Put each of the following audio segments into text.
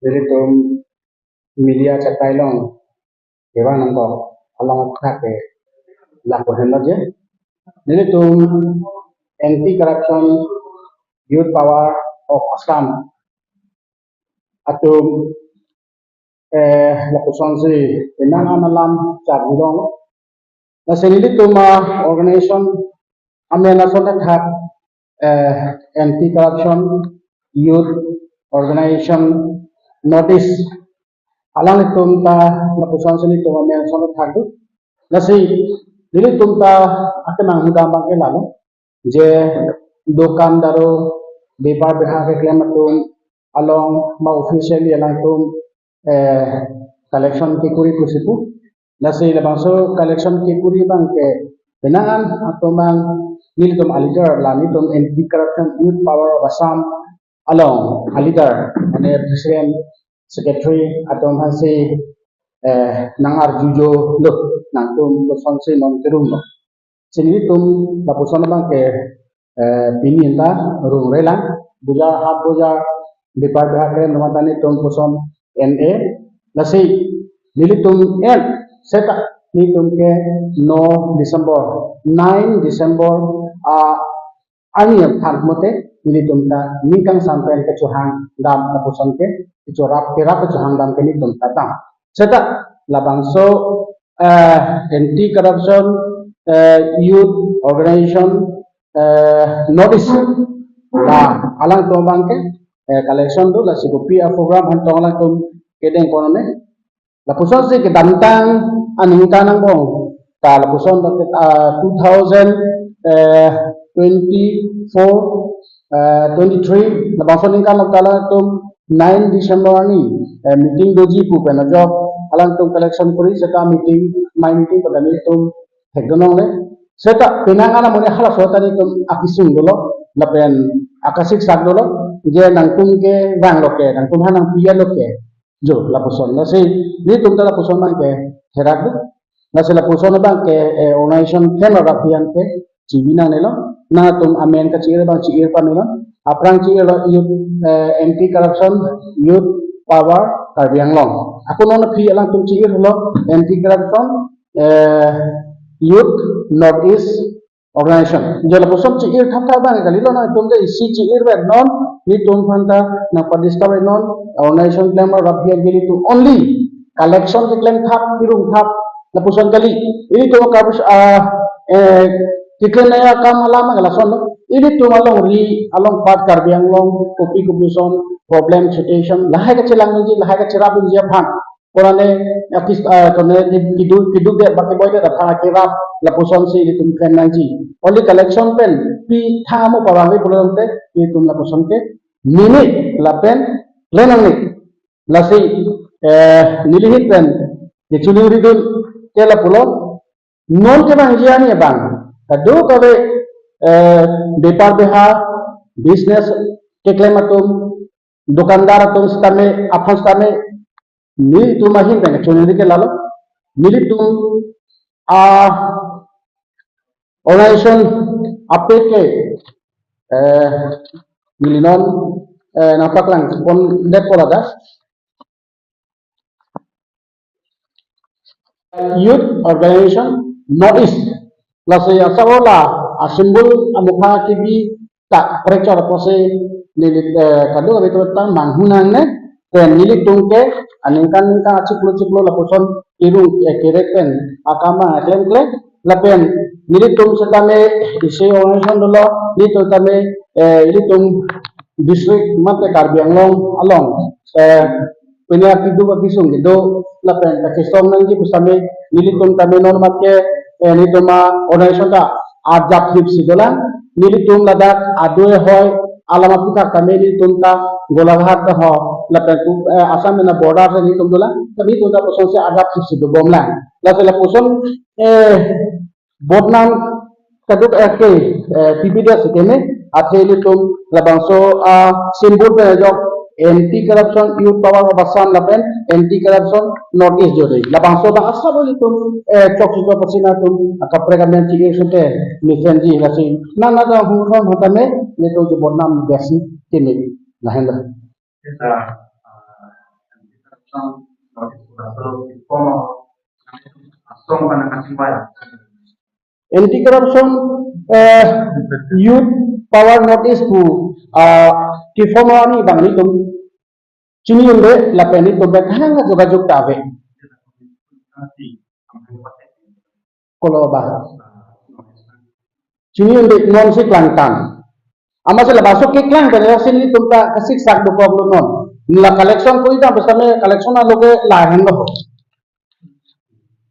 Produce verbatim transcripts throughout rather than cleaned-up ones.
Nelitum media chetai along kevang nangkok along thak ke lapu henlo je. Nelitum Anti Corruption Youth Power of Assam atum, eh, lapusonsi penang an alam charjulong. Lasi nelitum a organization amen ason thak, eh, Anti Corruption Youth Organization North East, alanglitum ta lapusonsi nelitum amen ason thak do. Lasi nelitum ta akenang ahut abang ke lalo je dokan daro bepar beha keklem atum along ma officially alangtum, eh, collection kekuri pusi pu. Lasi labangso collection kekuri abang ke penang an atum abang nelitum a leader la nelitum Anti Corruption Youth Power of Assam along a leader mane president secretary atum aphansi, eh, nang-arjujo lo, nangtum kosonsi non kerumlo. Si nelitum lapuson abang ke, eh, pini ta rung relang, bojar hat bojar bepar beha keklem atum ta nelitum puson en-e. Lasi nelitum en seta nelitum ke no December, nine December, ah, ani aphan mote nelitum ta ningkan sampen kechohang dam lapuson ke, kechorap kerap kechohang dam ke nelitum ta dam. Seta labangso, eh, Anti Corruption, eh, Youth Organization, eh, North East la alangtum abang ke, eh, collection do, lasi kopi a program aphan tong alangtum kedeng ponone. Lapusonsi kedamtang aningkan angbong ta lapuson ta, ah, two thousand, eh, twenty-four, eh, twenty-three labangso aningkan along ta alangtum nine December arni, eh, meeting doji pu pen ajok alangtum collection kuri seta meeting, mai meeting pada nelitum thekdun longle. Seta penang an amonit halaso ta nelitum akesung dolo lapen akasik sak dolo je nangtum kevanglo ke, nangtum aphan nangpi-etlo ke. Jo, lapuson. Lasi nelitum ta lapuson abang ke therak do. Lasi lapuson abang ke, eh, organization klemrap aphi an ke chibi nangnelo. Nangtum amen kachi-ir abang chi-ir pamelo. Aphrang chi-irlo Youth, eh, Anti Corruption Youth Power Karbi Anglong. Ako non aphi alangtum chi-irlo Anti Corruption, eh, Youth North East Organization. Jo, lapuson chi-ir thapthap abang kalilo, nangtum ke isi chi-ir vet non, nelitum aphan ta nangpa-disturb non, organization klemrap aphi an ke nelitum only collection keklem thap, kerung thap, lapuson kali. Nelitum ka, ah, eh, keklem nangji akam alam ke lasonlo. Nelitum alongri, along part Karbi Anglong, kopi kopi ason, problem, situation, lahai kachelang nangji, lahai kacherap nangji aphan. Kurane akis, ah, kone di, kidu, kidu de baki boy de aphan kerap lapusonsi nelitum klem nangji. Only collection pen pi thang amo pavangve pulote nelitum lapuson ke mini lapen klem nangne. Lasi, eh, neli ahut pen kechuli ridun ke lapulo, non kevangji arni abang kadokave, eh, bepar beha, business keklem atum, dukandar atum sitame, aphan sitame, nelitum ahin pen choneri ke lalo, nelitum a organization apet ke, eh, neli non, eh, nangpaklang pon det po ladak. Youth Organization North East. Lasi asap ola a symbol amukha kibi ta prekchor apotsi neli, eh, kadokave atum ta manghu nangne, pen nelitum ke aningkan ningkan achiklo chiklo lapuson kerung, eh, kerek pen akam abang klem klem, lapen nelitum sitame isi organization dolo, nelitum tame, eh, nelitum district mate Karbi Anglong along, eh, pini akidu akisung kedo lapen kakesong nangji pusitame nelitum tame non mat ke, eh, nelitum a organization ta ajat hip si dolang, nelitum ladak adui hoi alam aputhak tame nelitum ta Golaghat ta ho lapen tu, eh, Assam ena border si nelitum dolang, ta nelitum ta kosonsi ajat hip si dobomlang. Lasi lapuson, eh, Bodnam kaduk eke, eh, P B D S keme, athe ilitum labangso, ah, symbol pen ajok Anti Corruption Youth Power of Assam lapen Anti Corruption North East jodi. Labangso abang asap ilitum, eh, chok chok pachina atum, akaprek amen chi-ir sute, mesen ji lasi. Nana da hung hon hotame, ilitum je bodnam besi keme. Lahenlo. Kita, ah, Anti-corruption, eh, youth power notice pu, ah, keform arni abang nelitum chini-un-e lapen nelitum pen kahang jogajog ta ave. Kolo ba. Chini-un-e non si klangtang. Amatsi labangso keklang pen si nelitum ta kasiksak dokoklo non. La collection ko-i tang pesame collection aloke lahenlo.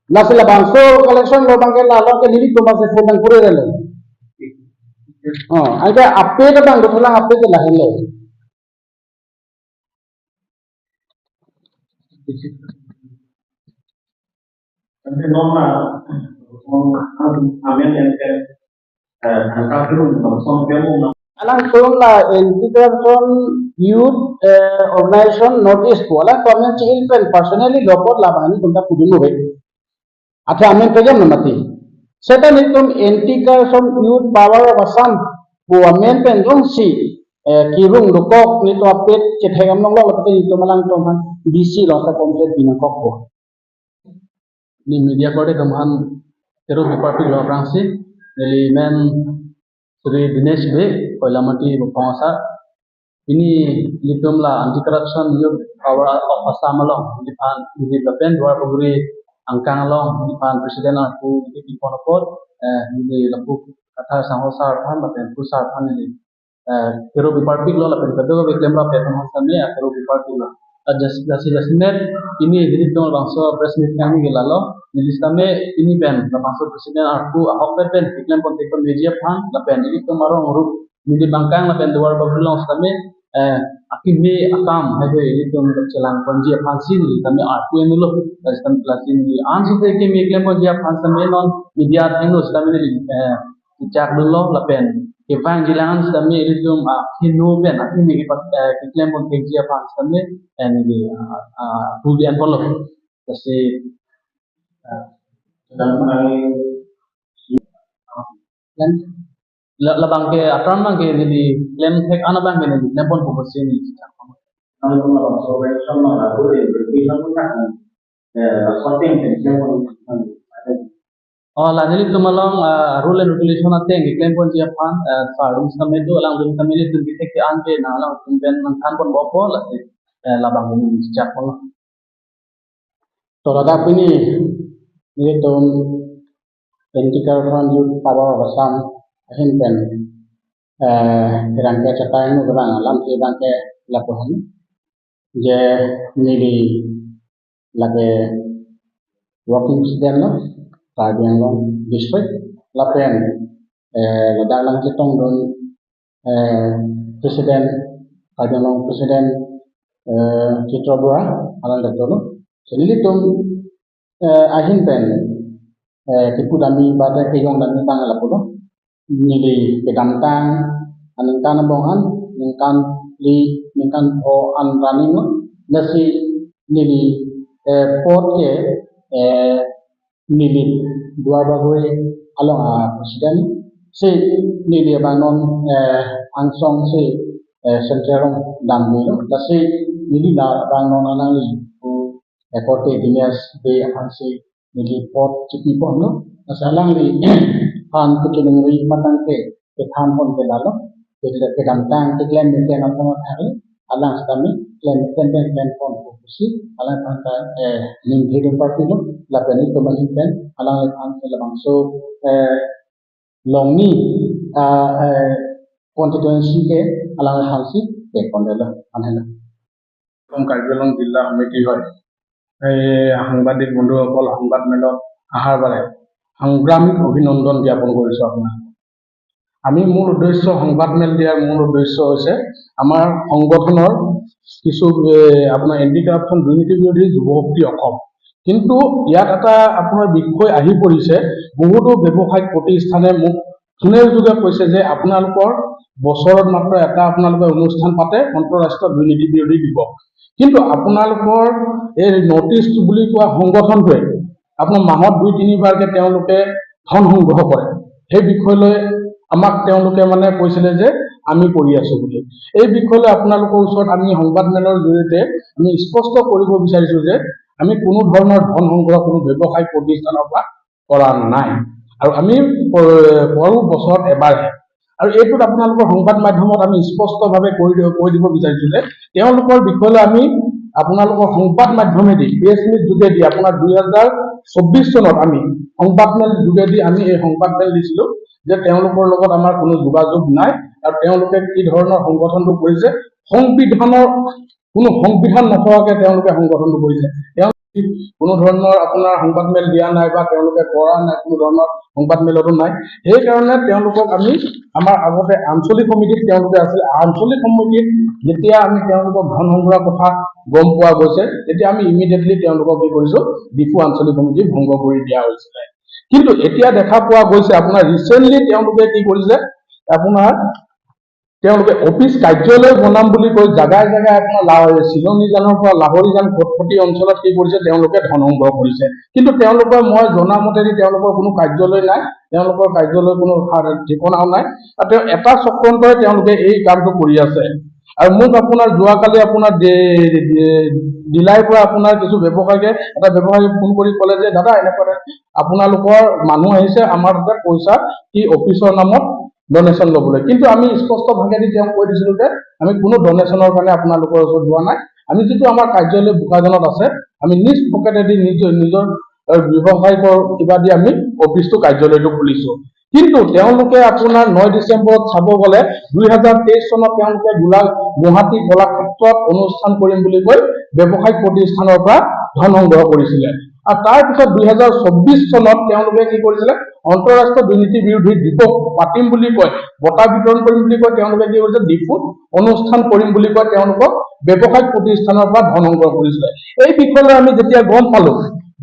Lasi labangso collection lo abangke la lo ke nelitum amatsi phone nangkure relo. Oh, anke ape ta bang dolang ape ta lahenlo. Ante non na, non amen yang ke, eh, angka turun, non son ke mo na. Alangtum la anti-corruption youth, eh, organization North East pu alangtum amen chi-il pen personally lo apot labang nelitum ta pudun ave. Athe amen pejam na mati. Seta nelitum anti-corruption youth power of Assam pu amen pen jongsi, eh, kerung dokok nelitum apet chethek amlong lo lapen nelitum alangtum aphan D C along sa complaint pinangkokpo. Neli media korte atum aphan Teruk Biparpik lo aphrangsi, neli men Shri Dinesh Bey, Koilamati Bopong asar. Pini ilitum la Anti Corruption Youth Power of Assam along, neliphan, neli lapen Duar Bagori angkang along, neliphan President arpu, neli kipon apot, eh, neli lapu Kathar Sangho sar aphan, lapen pu sar aphan neli eh, Teruk Biparpik lo lapen kedo keklem rap atum aphan sitame, eh, Teruk Biparpik lo. Eh, jas-, jasi jasemet pini ilitum labangso press meet kami ke lalo, neli sitame pini pen labangso president arpu ahokpet pen keklem pon thekponji aphan, lapen ilitum arong rup neli bangkang lapen Duar Bagori along sitame, eh, akimi akam, hai ilitum chelang ponji aphan si neli sitame arpu enlo, eh, sitame lasi neli ansi te kimi klem ponji aphan sitame non media athengno sitame neli, eh, chechak dunlo lapen kevangji lang sitame ilitum, ah, hinu pen, ah, hinu kepat, eh, keklem pon thekji aphan sitame, eh, neli, ah, ah, pu bian ponlo. Lasi, ah, dan, dan la-, labangke atram abangke neli klem thek an abangke neli klem pon pusi neli chechak ponlo. Kalau so, so, so, so, eh, something can happen. Oh, la nelitum along, ah, rule and regulation ateng keklem ponji aphan, ah, sar atum sitame do, alangtum sitame nelitum kethek ke-an ke nang alangtum pen nangthan ponbompo, lasi, eh, labang neli chechak ponlo. To ladak pini nelitum Anti Corruption Youth Power of Assam ahin pen, eh, kerang ke chatai nu kerang alam ke abangke lapu han. Je neli lake working president lo, Karbi Anglong District, lapen, eh, ladak nangchetongdun, eh, president, Karbi Anglong president, eh, Chitra Bura, alang doktor lo. Jadi nelitum, eh, ahin pen, eh, kipudamji bate kejongdamji abang lapulo. Neli kedamtang aningkan abong an, ningkan phli, ningkan pho an running lo. Lasi neli, eh, apot ke, eh, neli Duar Bagori along a president. Si neli abang non, eh, angsong si, eh, Central along damlo. Lasi neli la abang non alangli pu, eh, korte Dinesh Bey aphan si neli apot chipi ponlo. Lasi alangli aphan kachiningri matang ke kethan pon ke lalo. Ke, kedamtang keklem meten apon athak le, alang sitame klem meten pen klem pon pusi, alang aphan ta, eh, ningthedun party lo, lapen itum ahin pen, alangliphan ke labangso, eh, Longni, ah, eh, constituency ke alangliphan si ke pondelo, anhelo. From Karbi Anglong Jilla Samiti hoi. এই সাংবাদিক বন্ধুসকল সংবাদ মেলত অহাৰ বাবে সংগ্ৰামীক অভিনন্দন জ্ঞাপন কৰিছোঁ আপোনাক। আমি মূল উদ্দেশ্য, সংবাদ মেল দিয়াৰ মূল উদ্দেশ্য হৈছে আমাৰ সংগঠনৰ কিছু, এ, আপোনাৰ এণ্টি কাৰাপশ্যন দুৰ্নীতি বিৰোধী যুৱ শক্তি অসম। কিন্তু ইয়াত এটা আপোনাৰ বিষয় আহি পৰিছে, বহুতো ব্যৱসায়িক প্ৰতিষ্ঠানে মোক ফোনৰ যোগে কৈছে যে আপোনালোকৰ বছৰত মাত্ৰ এটা আপোনালোকে অনুষ্ঠান পাতে, আন্তঃৰাষ্ট্ৰীয় দুৰ্নীতি বিৰোধী দিৱস, কিন্তু আপোনালোকৰ এই নৰ্থ ইষ্ট বুলি কোৱা সংগঠনটোৱে আপোনাৰ মাহত দুই তিনিবাৰকে তেওঁলোকে ধন সংগ্ৰহ কৰে। সেই বিষয় লৈ আমাক তেওঁলোকে মানে কৈছিলে যে আমি কৰি আছো বুলি। এই বিষয়লৈ আপোনালোকৰ ওচৰত আমি সংবাদমেলৰ জৰিয়তে আমি স্পষ্ট কৰিব বিচাৰিছো যে আমি কোনো ধৰণৰ ধন সংগ্ৰহ কোনো ব্যৱসায় প্ৰতিষ্ঠানৰ পৰা কৰা নাই। আৰু আমি প-, পৰো বছৰত এবাৰহে। আৰু এইটোত আপোনালোকৰ সংবাদ মাধ্যমত আমি স্পষ্টভাৱে কৈ দি-, কৈ দিব বিচাৰিছো যে তেওঁলোকৰ বিষয়লৈ আমি আপোনালোকৰ সংবাদ মাধ্যমেদি, প্ৰেছ মিট যোগেদি আপোনাৰ দুই হাজাৰ চৌব্বিছ চনত আমি সংবাদমেল যোগেদি আমি এই সংবাদমেল দিছিলো যে তেওঁলোকৰ লগত আমাৰ কোনো যোগাযোগ নাই আৰু তেওঁলোকে কি ধৰণৰ সংগঠনটো কৰিছে, সংবিধানৰ কোনো সংবিধান নথকাকে তেওঁলোকে সংগঠনটো কৰিছে। তেওঁলোকে কোনো ধৰণৰ আপোনাৰ সংবাদমেল দিয়া নাই বা তেওঁলোকে কৰা নাই, কোনো ধৰণৰ সংবাদমেলতো নাই। সেইকাৰণে তেওঁলোকক আমি আমাৰ আগতে আঞ্চলিক সমিতিত তেওঁলোকে আছিলে, আঞ্চলিক সমিতিত যেতিয়া আমি তেওঁলোকক ধন সংগ্ৰহৰ কথা গম পোৱা গৈছে, তেতিয়া আমি ইমিডিয়েটলি তেওঁলোকক কি কৰিছো, ডিফু আঞ্চলিক সমিতি ভংগ কৰি দিয়া হৈছিলে। কিন্তু এতিয়া দেখা পোৱা গৈছে আপোনাৰ ৰিচেণ্টলি তেওঁলোকে কি কৰিছে, আপোনাৰ তেওঁলোকে অফিচ কাৰ্যালয় বনাম বুলি কৈ জাগাই জাগাই আপোনাৰ লা-, চিলনীজানৰ পৰা লাহৰীজান ফটফটি অঞ্চলত কি কৰিছে, তেওঁলোকে ধন সংগ্ৰহ কৰিছে। কিন্তু তেওঁলোকৰ, মই জনা মতেদি তেওঁলোকৰ কোনো কাৰ্যালয় নাই, তেওঁলোকৰ কাৰ্যালয় কোনো ঠা-, ঠিকনাও নাই। আৰু তেওঁ এটা চক্ৰান্তই তেওঁলোকে এই কামটো কৰি আছে। আৰু মোক আপোনাৰ যোৱাকালি আপোনাৰ ডি-, ডি-, ডিলাইৰ পৰা আপোনাৰ কিছু ব্যৱসায়ীয়ে, এটা ব্যৱসায়ীয়ে ফোন কৰি ক'লে যে, "দাদা, এনেকুৱা আপোনালোকৰ মানুহ আহিছে আমাৰ তাতে পইচা কি অফিচৰ নামত ডনেশ্যন ল'বলৈ।" কিন্তু আমি স্পষ্ট ভাষাদি তেওঁক কৈ দিছিলো যে আমি কোনো ডনেশ্যনৰ কাৰণে আপোনালোকৰ ওচৰত যোৱা নাই। আমি যিটো আমাৰ কাৰ্যালয় বোকাজানত আছে, আমি নিজ পকেটেদি নিজৰ, নিজৰ, আহ, ব্যৱসায়িকৰ কিবা দি আমি অফিচটো, কাৰ্যালয়টো খুলিছো। কিন্তু তেওঁলোকে আপোনাৰ ন ডিচেম্বৰত চাব গ'লে দুই হাজাৰ তেইছ চনত তেওঁলোকে গোলা-, গুৱাহাটী কলাক্ষেত্ৰত অনুষ্ঠান কৰিম বুলি কৈ ব্যৱসায়িক প্ৰতিষ্ঠানৰ পৰা ধন সংগ্ৰহ কৰিছিলে। আৰু তাৰ পিছত দুই হাজাৰ চৌব্বিছ চনত তেওঁলোকে কি কৰিছিলে, আন্তঃৰাষ্ট্ৰীয় দুৰ্নীতি বিৰোধী দিৱস পাতিম বুলি কয়, বঁটা বিতৰণ কৰিম বুলি কয়, তেওঁলোকে কি কৰিছে, ডিফুত অনুষ্ঠান কৰিম বুলি কয়, তেওঁলোকক ব্যৱসায়িক প্ৰতিষ্ঠানৰ পৰা ধন সংগ্ৰহ কৰিছিলে। এই বিষয়লৈ আমি যেতিয়া গম পালো,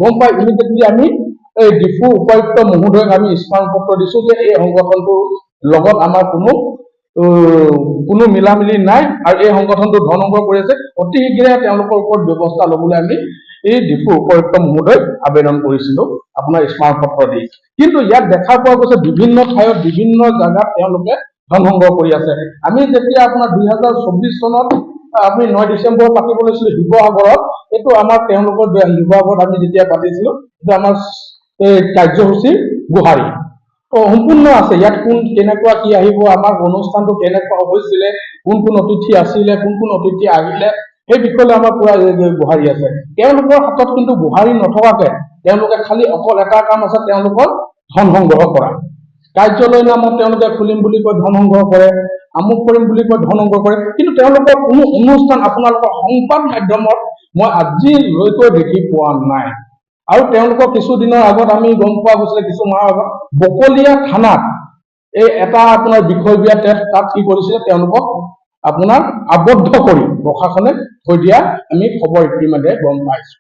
গম পাই ইমিডিয়েটলি আমি এই ডিফু উপায়ুক্ত মহোদয়ক আমি স্মাৰক পত্ৰ দিছো যে এই সংগঠনটোৰ লগত আমাৰ কোনো, উম, কোনো মিলামিলি নাই আৰু এই সংগঠনটো ধন সংগ্ৰহ কৰি আছে, অতি শীঘ্ৰে তেওঁলোকৰ ওপৰত ব্যৱস্থা ল'বলৈ আমি এই ডিফু উপায়ুক্ত মহোদয়ক আবেদন কৰিছিলো আপোনাৰ স্মাৰক পত্ৰ দি। কিন্তু ইয়াত দেখা পোৱা গৈছে বিভিন্ন ঠাইত বিভিন্ন জাগাত তেওঁলোকে ধন সংগ্ৰহ কৰি আছে। আমি যেতিয়া আপোনাৰ দুই হাজাৰ চৌব্বিছ চনত, আহ, আমি ন ডিচেম্বৰ পাতিব লৈছিলো শিৱসাগৰত, এইটো আমাৰ তেওঁলোকৰ যে শিৱসাগৰত আমি যেতিয়া পাতিছিলো, এইটো আমাৰ এই কাৰ্যসূচী গোহাৰি। অ, সম্পূৰ্ণ আছে। ইয়াত কোন কেনেকুৱা কি আহিব, আমাৰ অনুষ্ঠানটো কেনেকুৱা হৈছিলে, কোন কোন অতিথি আছিলে, কোন কোন অতিথি আহিলে, সেই বিষয়লৈ আমাৰ পুৰা এই, এই গোহাৰি আছে। তেওঁলোকৰ হাতত কিন্তু গোহাৰি নথকাকে তেওঁলোকে খালি অকল এটা কাম আছে, তেওঁলোকৰ ধন সংগ্ৰহ কৰা। কাৰ্যালয় নামত তেওঁলোকে খুলিম বুলি কয়, ধন সংগ্ৰহ কৰে, আমুক কৰিম বুলি কয়, ধন সংগ্ৰহ কৰে, কিন্তু তেওঁলোকৰ কোনো অনুষ্ঠান আপোনালোকৰ সংবাদ মাধ্যমত মই আজিলৈকে দেখি পোৱা নাই। আৰু তেওঁলোকক কিছুদিনৰ আগত আমি গম পোৱা গৈছিলে, কিছু মাহৰ আগত বকলীয়া থানাত এই এটা আপোনাৰ বিষয় বিয়া টেপ তাত কি কৰিছিলে, তেওঁলোকক আপোনাৰ আবদ্ধ কৰি প্ৰশাসনে থৈ দিয়া আমি খবৰ ইতিমধ্যে গম পাইছো।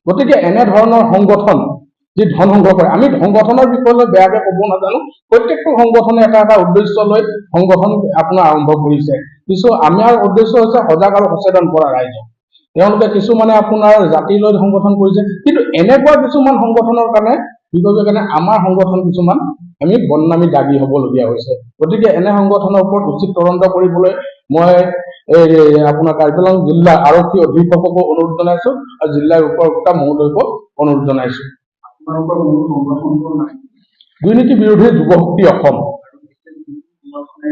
গতিকে এনেধৰণৰ সংগঠন যি ধন সংগ্ৰহ কৰে, আমি সংগঠনৰ বিষয়ে বেয়াকে ক'ব নাজানো, প্ৰত্যেকটো সংগঠনে এটা এটা উদ্দেশ্য লৈ সংগঠন আপোনাৰ আৰম্ভ কৰিছে। কিছু আমাৰ উদ্দেশ্য হৈছে সজাগ আৰু সচেতন কৰা ৰাইজক। তেওঁলোকে কিছুমানে আপোনাৰ জাতি লৈ সংগঠন কৰিছে, কিন্তু এনেকুৱা কিছুমান সংগঠনৰ কাৰণে, বিষয়ৰ কাৰণে আমাৰ সংগঠন কিছুমান আমি বদনামী দাগী হ'বলগীয়া হৈছে। গতিকে এনে সংগঠনৰ ওপৰত উচিত তদন্ত কৰিবলৈ মই এই আপোনাৰ কাৰ্বি আংলং জিলা আৰক্ষী অধীক্ষককো অনুৰোধ জনাইছো আৰু জিলাৰ উপভোক্তা মহোদয়কো অনুৰোধ জনাইছো। আপোনালোকৰ মূল সংগঠনটোৰ নাম? দুৰ্নীতি বিৰোধী যুৱ শক্তি অসম। আৰু বিশেষ সংগঠনে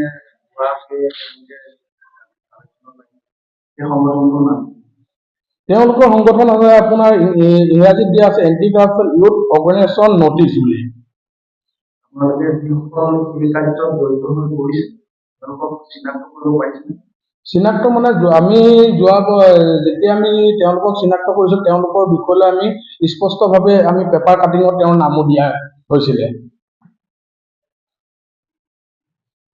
সেই সংগঠনটোৰ নাম? তেওঁলোকৰ সংগঠন আছে আপোনাৰ ইং-, ইং-, ইংৰাজীত দিয়া আছে anti corruption youth organisation north east বুলি। আপোনালোকে যিসকল এই কাৰ্যত জড়িত হৈ পৰিছে, তেওঁলোকক চিনাক্ত কৰিব পাৰিছেনে? চিনাক্ত মানে যো-, আমি যোৱা ব-, যেতিয়া আমি তেওঁলোকক চিনাক্ত কৰিছো, তেওঁলোকৰ বিষয়লৈ আমি স্পষ্টভাৱে আমি পেপাৰ কাটিঙত তেওঁৰ নামো দিয়া হৈছিলে।